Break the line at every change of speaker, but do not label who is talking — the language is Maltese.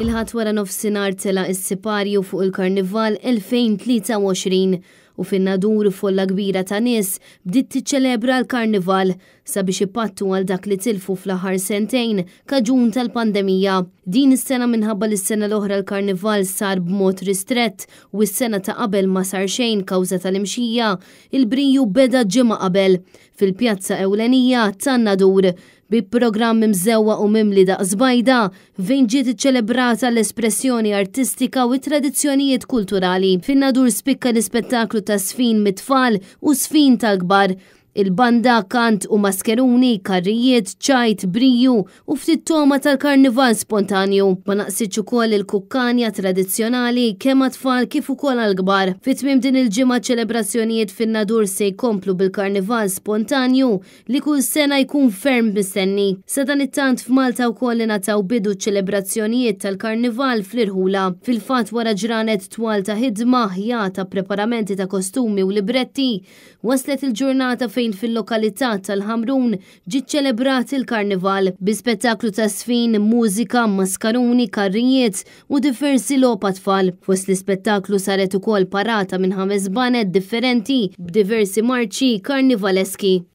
Il-Ħadd wara nofsinhar tela' s-siparju fuq il-Karnival 2023 u fin-Nadur folla kbira ta' nies bdiet tiċċelebra l-Karnival sabiex ipattu għal dak li tilfu fl-aħħar sentejn kaġun tal-pandemija. Din is-sena minħabba li s-sena l-oħra l-Karnival sar b'mod ristrett u s-sena ta' qabel ma sar xejn kawża tal-imxija, il-briju beda ġimgħa qabel fil-pjazza ewlenija tan-Nadur bi programm imżewwaq u mimli daqs bajda fejn ġiet iċċelebrata l-espressjoni artistika u t-tradizzjonijiet kulturali. Fin-Nadur spikka l-ispettaklu ta' żfin mit-tfal u żfin tal-kbar, il-banda, kant u maskeruni, karrijiet, ċajt, briju u ftit togħma tal-karnival spontanju. Ma naqsitx ukoll il-kukkanja tradizzjonali kemm għat-tfal kif ukoll għall-kbar. Fi tmiem din il-ġimgħa ċ-ċelebrazzjonijiet fin-Nadur se jkomplu bil-karnival spontanju li kull sena jkun ferm mistenni. Sadanittant f'Malta wkoll ingħataw bidu ċ-ċelebrazzjonijiet tal-Karnival fl-irħula. Fil-fatt wara ġranet twal ta' ħidma, ħjata, preparamenti ta' kostumi u libretti, waslet il-ġurnata fejn fil-lokalità tal-Ħamrun ġie ċċelebrat il-Karnival bi spettaklu ta' żfin, mużika, maskaruni, karrijiet u diversi logħob għat-tfal. Fost l-ispettaklu saret ukoll parata minn ħames baned differenti b'diversi marċi karnivaleski.